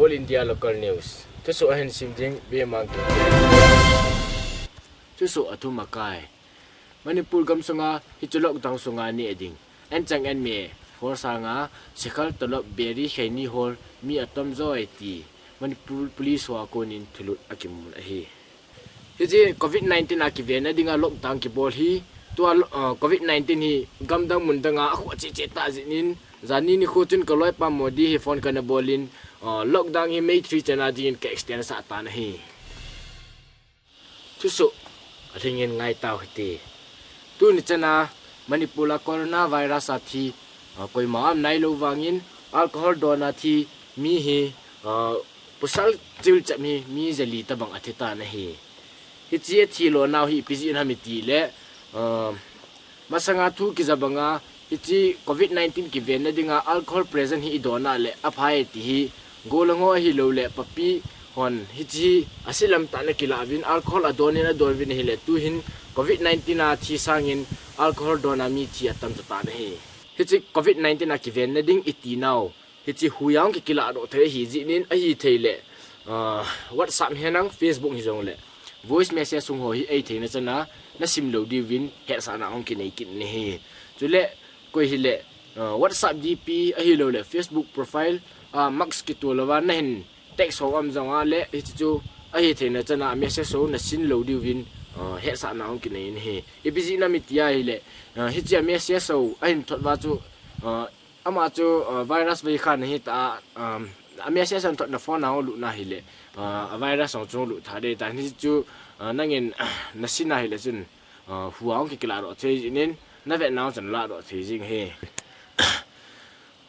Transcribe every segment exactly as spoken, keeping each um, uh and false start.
All India Local News. Thusoh ahin sim ding, Bemang Keng. Thusoh athum akai. Manipur gamsunga hiche lockdown sunga neh ding, anchang anme, four sanga, shikhar, talop, biri, kheini hol mi atom joi ti Manipur Police hoa konin thulut akimun ahi. Hiche covid nineteen a kivenna dinga lockdown kibol hi, tua lo-, ah, covid nineteen hi gamdang mundanga akhoh cheh cheh tah jeh in, janhi nikho chun kaloipa Modi hi phone kana bolin, ah, lockdown hi May three chana dingin ka extend sah tan ahi. Thusoh alhingin ngai tau hite. Tuni chana Manipur a coronavirus a thi, ah, koima um nailou vangin alcohol dona thi mi hi, ah, pasal chilchap hi mi jali tabang athi tan ahi. Hiche athi lonau hi ipi jeh ham itile, ah, masanga thu kija banga, hiche covid nineteen kivenna dinga alcohol present hi idon a le aphai ti hi, gollhang ho ahilou le papi hon hiche hi ase lam tah in akilah uvin, alcohol adon in adon uvin ahile, tuhin covid nineteen a thi sangin alcohol dona mi thi atam tan ahi. Hiche covid nineteen a kivenna ding iti nau, hiche hui a hung kikilah doh thei ahi jeh in, ahithei le, ah, WhatsApp hi henlang, Facebook hijongle voice message sung ho hi ahitheina chana nasim lou diuvin hetsahna hung kinei kit in ahi. Chule koi hile, ah, WhatsApp D P ahilou le Facebook profile, ah, mask kitoh louva nahin text ho um jongle, hiche chu ahitheina chana message ho nasim lou diuvin, ah, hetsahna hung kinei in ahi. Ipi jeh ham iti ahile, ah, hiche message ho ahin thot uva chu, ah, ama chu, ah, virus vei khat ahi ta, um, a message ahin thot na phone a hung lut na hile, ah, a virus hung chu lut tha ding tan, hichu, ah, nangin nasim na hile chun, ah, hui a hung kikilah doh thei jeh in, navet nau chun lah doh thei jing ahi.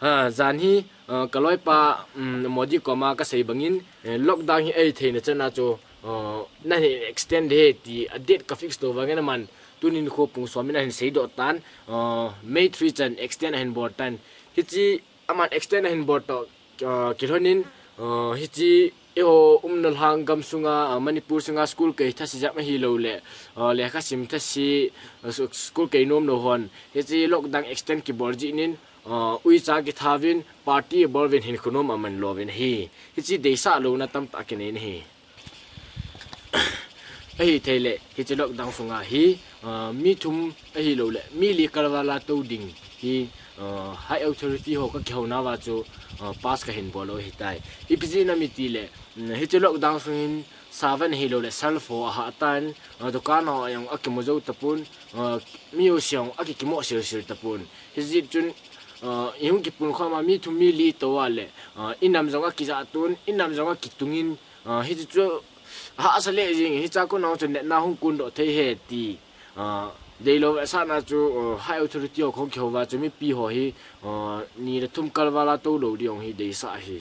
Ah, janhi, ah, kaloipa, um, Modi koma kasei bangin, eh, lockdown hi ahitheina chana chu, ah, nahin extend ding ahi ti a date ka fix tou vangin aman tuni nikho pung som in ahin seidoh tan, ah, May three chan extend ahin bol tan. Hiche aman extend ahin bol toh, ah, kilhonin, ah, hiche eiho umna lhang gamsunga, ah, Manipur sunga school kei thase jep ahilou le, ah, lekha sim thase, ah, s-, school kei nom lou hon hiche lockdown extend kibol jeh in, ah, uicha kitha uvin, party abol uvin, hinkho nom aman lou uvin ahi. Hiche deisah louna tamtah kinei in ahi. Ahithei le, hiche lockdown sunga hi, ah, mi thum ahilou le mi li kalval a tou ding hi, ah, high authority ho kakihou nauva chu, ah, pass kahin bol u ahitai. Ipi jeh ham itile, mm, hiche lockdown sungin savan ahilou le self ho ahah tan, ah, dukan ho jong akimu jou tapon, ah, mi ho jong akikimo sil sil tapon. Hijeh chun, ah, ihung kipun khom a mi thum mi li tou a le, ah, inam jong akijah ton, inam jong akitungin, ah, hichu chu ahahsa lheh jing, hichea kona chu natna hung kondoh thei ahi ti, ah, deilou vetsahna chu, ah, high authority ho kahung kihou uva chu mipi ho hi, ah, ni le thum kalval a tou lou ding hi deisah ahi.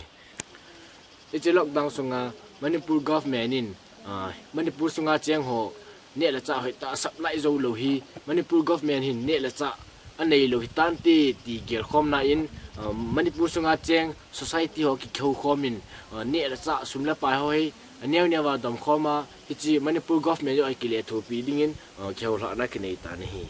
Hiche lockdown sunga Manipur government in, ah, Manipur sunga cheng ho neh le chah hoitah a supply jou lou hi Manipur government hin neh le chah anei lou hitante ti gelkhomna in, ah, Manipur sunga cheng society ho kihou khomin, ah, neh le chah sum le pai ho hi aneo neo a domkhom a, hiche Manipur government jong akile thopi dingin, ah, kihou lhahna kinei tan ahi.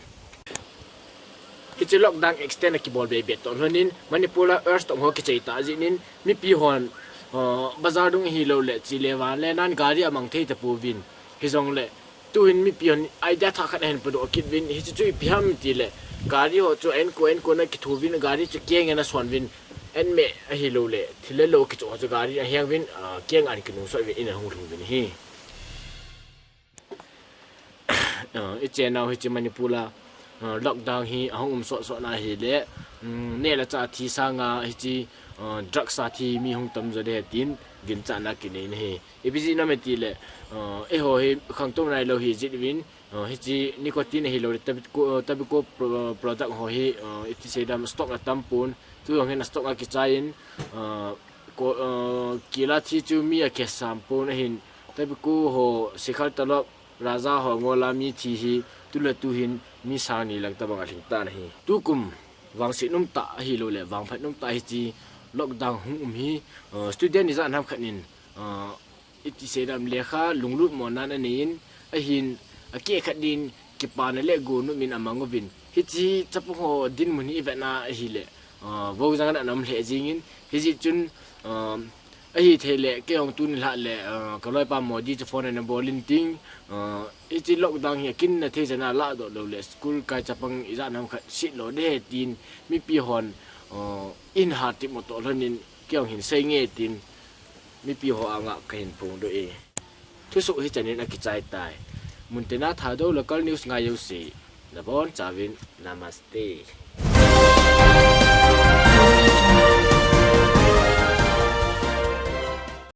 Hiche lockdown extend akibol be be toh lhonin Manipur a urge tong ho kichai tah jeh in mipi hon, ah, bazar dung ahilou le chule van le nan gari amang thei tapouvin. Hijongle tuhin mipi hon idea thah khat ahin podoh kit uvin, hichu chu ipi ham itile gari ho chu ankon ankon a kithu uvin, gari chu keng in ason uvin, helmet ahilou le thil le lou kichoh ho chu gari aheng uvin, ah, keng a ahin kinungsot uvin in ahung lhung uvin ahi. Ah, ichenau hiche Manipur a, ah, lockdown hi ahung um sot sot na hile, um, neh le chah thi sanga hiche, ah, drugs a thi mi hung tam jo ding ahi tin ginchatna kinei in ahi. Ipi jeh ham itile, ah, eiho hi khangtou nailou hijeh uvin, ah, hiche nicotine ahilou le tobacco, tobacco pro-, product ho hi, ah, iti seidam stock atam pon, tu jong hin a stock akichai in, ah, ko-, ah, kila thi chu mi akisam pon ahin, tobacco ho, shikhar, talop, raja ho ngol a mi thi hi tu le tu hin mi sang ni lang tabang alhing tan ahi. Tukum vangset um tah ahilou le vangphat um tah hiche lockdown hung um hi, ah, student ijat ham khat in, ah, iti seidam lekha lunglut mo nan anei in, ahin akeh khat din kipana le gonum in amang uvin. Hiche chapang ho dinmun hi ivet na ahile, ah, vojang in ana um lheh jingin, hijeh chun, ah, Ahithei le, kei jong tuni lhah le, uh, ka loipa Modi chu phone ana bol in tin, uh, hiche lockdown hi akinna thei chan a ladoh lou le, school kai chapang ijat ham khat sit lou ding ahi tin, mipi hon, uh, ahin hatep mo toh lhon in, kei jong hin sei nge tin, mipi ho anga kahin phongdoh e. Thusoh hichan in akichai tai. Muntina Thadou local news ngai jouse, nabonchauvin namaste.